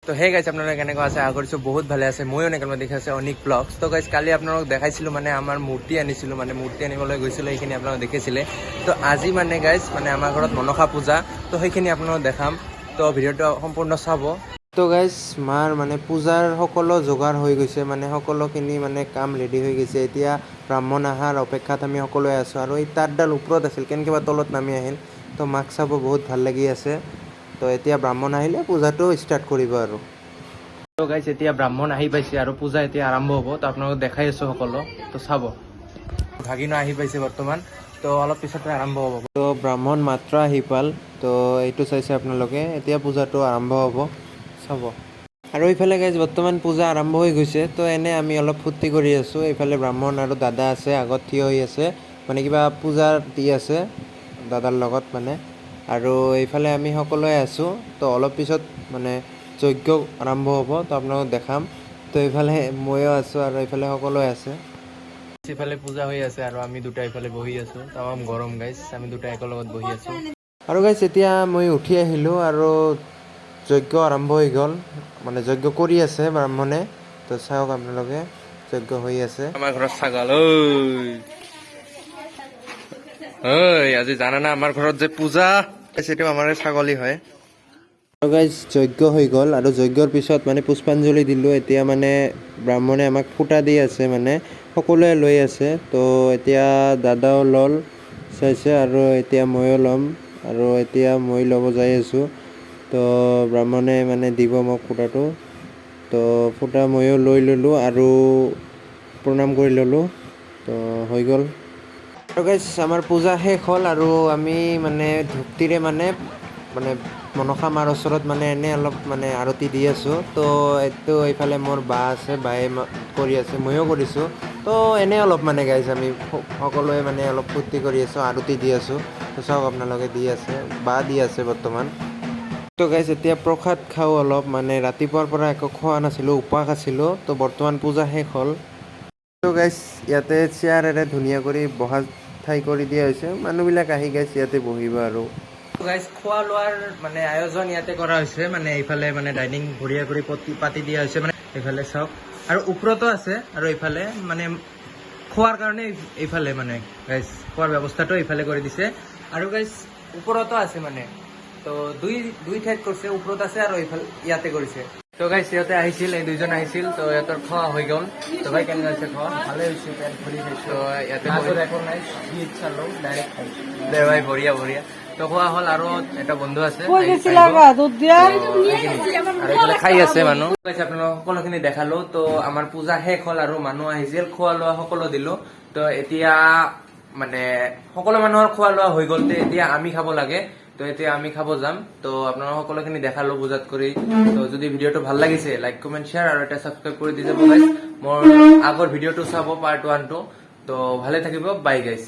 তো সেই গাইছ, আপোনালোকে কেনেকুৱা আছে? আশা কৰিছোঁ বহুত ভালে আছে। ময়ো এনেকুৱা দেখি আছে অনিক ব্লগছ। তো গাইছ, কালি আপোনালোকক দেখাইছিলোঁ, মানে আমাৰ মূৰ্তি আনিছিলোঁ, মানে মূৰ্তি আনিবলৈ গৈছিলোঁ, সেইখিনি আপোনালোক দেখিছিলে। তো আজি মানে গাইছ, মানে আমাৰ ঘৰত মনসা পূজা, তো সেইখিনি আপোনালোকক দেখাম। তো ভিডিঅ'টো সম্পূৰ্ণ চাব। তো গাইজ, মাৰ মানে পূজাৰ সকলো যোগাৰ হৈ গৈছে, মানে সকলোখিনি মানে কাম ৰেডি হৈ গৈছে। এতিয়া ব্ৰাহ্মণ অহাৰ অপেক্ষাত আমি সকলোৱে আছোঁ। আৰু এই তাঁৰডাল ওপৰত আছিল, কেনেকৈ বা তলত নামি আহিল। তো মাক চাব বহুত ভাল লাগি আছে। তো এতিয়া ব্ৰাহ্মণ আহিলে পূজাটো ষ্টাৰ্ট কৰিব আৰু। তো গাইছ, এতিয়া ব্ৰাহ্মণ আহি পাইছে আৰু পূজা এতিয়া আৰম্ভ হ'ব। তো আপোনালোকক দেখাই আছোঁ সকলো, তো চাব। ভাগিনো আহি পাইছে বৰ্তমান, তো অলপ পিছতে আৰম্ভ হ'ব। তো ব্ৰাহ্মণ মাত্ৰ আহি পাল। তো এইটো চাইছে আপোনালোকে, এতিয়া পূজাটো আৰম্ভ হ'ব, চাব। আৰু এইফালে গাইজ, বৰ্তমান পূজা আৰম্ভ হৈ গৈছে। তো এনে আমি অলপ ফূৰ্তি কৰি আছোঁ। এইফালে ব্ৰাহ্মণ আৰু দাদা আছে, আগত থিয় হৈ আছে, মানে কিবা পূজা দি আছে দাদাৰ লগত মানে। আৰু এইফালে আমি সকলোৱে আছোঁ। তো অলপ পিছত মানে যজ্ঞ আৰম্ভ হ'ব, তো আপোনালোকক দেখাম। তো এইফালে ময়ো আছোঁ আৰু এইফালে সকলোৱে আছে। ইফালে পূজা হৈ আছে আৰু আমি দুটা ইফালে বহি আছো। তামাম গৰম গাইছ, আমি দুটা একেলগত বহি আছো। আৰু গাইছ, এতিয়া মই উঠি আহিলোঁ আৰু যজ্ঞ আৰম্ভ হৈ গ'ল, মানে যজ্ঞ কৰি আছে ব্ৰাহ্মণে। তো চাওক আপোনালোকে, যজ্ঞ হৈ আছে। আমাৰ ঘৰত ছাগল ঐ ঐ, আজি জানানা আমাৰ ঘৰত যে পূজা? সেইটো আমাৰ ছাগলী হয়। আৰু গাইজ, যজ্ঞ হৈ গ'ল আৰু যজ্ঞৰ পিছত মানে পুষ্পাঞ্জলি দিলোঁ। এতিয়া মানে ব্ৰাহ্মণে আমাক ফুটা দি আছে, মানে সকলোৱে লৈ আছে। তো এতিয়া দাদাও ল'ল, চাইছে, আৰু এতিয়া ময়ো ল'ম আৰু এতিয়া মই ল'ব যাই আছোঁ। তো ব্ৰাহ্মণে মানে দিব মোক ফুটাটো। তো ফুটা ময়ো লৈ ল'লোঁ আৰু প্ৰণাম কৰি ল'লোঁ। তো হৈ গ'ল। আৰু গাইজ, আমাৰ পূজা শেষ হ'ল আৰু আমি মানে ভক্তিৰে মানে মানে মনসা মাৰ ওচৰত মানে এনে অলপ মানে আৰতি দি আছোঁ। তো এইটো এইফালে মোৰ বা আছে, বায়ে কৰি আছে, ময়ো কৰিছোঁ। তো এনে অলপ মানে গাইজ, আমি সকলোৱে মানে অলপ ফূৰ্তি কৰি আছোঁ, আৰতি দি আছোঁ। তো চাওক আপোনালোকে, দি আছে, বা দি আছে বৰ্তমান। তো গাইজ, এতিয়া প্ৰসাদ খাওঁ অলপ। মানে ৰাতিপুৱাৰ পৰা একো খোৱা নাছিলোঁ, উপবাস আছিলোঁ। তো বৰ্তমান পূজা শেষ হ'ল। তো গাইজ, ইয়াতে চেয়াৰেৰে ধুনীয়া কৰি বহা ঠাই কৰি দিয়া হৈছে। মানুহবিলাক আহি গাইজ ইয়াতে বহিব আৰু। গাইজ, খোৱা লোৱাৰ মানে আয়োজন ইয়াতে কৰা হৈছে। মানে এইফালে মানে ডাইনিং বঢ়িয়া কৰি পাতি দিয়া হৈছে। মানে এইফালে চাওক, আৰু ওপৰতো আছে। আৰু এইফালে মানে খোৱাৰ কাৰণে এইফালে মানে গাইজ, খোৱাৰ ব্যৱস্থাটো এইফালে কৰি দিছে। আৰু গাইজ, ওপৰতো আছে, মানে তো দুই দুই ঠাইত কৰিছে, ওপৰত আছে আৰু এইফালে ইয়াতে কৰিছে। তো গাইজ, সিহঁতে আহিছিল, এই দুইজন আহিছিল। তো সিহঁতৰ খোৱা হৈ গ'ল। তো ভাই, কেনেকুৱা হৈছে খোৱা? ভালে হৈছে, পেট ভৰি খাইছো। তো ইয়াতে মাজত একো নাই, গীত চালো, ডাইৰেক্ট খাইছো। দে ভাই, বঢ়িয়া বঢ়িয়া। তো খোৱা হ'ল আৰু এটা বন্ধু আছে, কই গেছিলা আহিব। গা দুধ দিয়া? তো সেইখিনি। আৰু এইফালে খাই আছে মানুহ। আপোনালোক সকলোখিনি দেখালো। তো আমাৰ পূজা শেষ হ'ল আৰু মানুহ আহিছিল, খোৱা লোৱা সকলো দিলো। তো এতিয়া মানে সকলো মানুহৰ খোৱা লোৱা হৈ গ'ল, তে এতিয়া আমি খাব লাগে। তো এতিয়া আমি খাব যাম। তো আপোনালোক সকলোখিনি দেখালো বুজাত কৰি। তো যদি ভিডিঅ'টো ভাল লাগিছে, লাইক, কমেণ্ট, শ্বেয়াৰ আৰু এটা ছাবস্ক্ৰাইব কৰি দি যাব গাইজ। মোৰ আগৰ ভিডিঅ'টো চাব, পাৰ্ট 1টো। তো ভালে থাকিব, বাই গাইজ।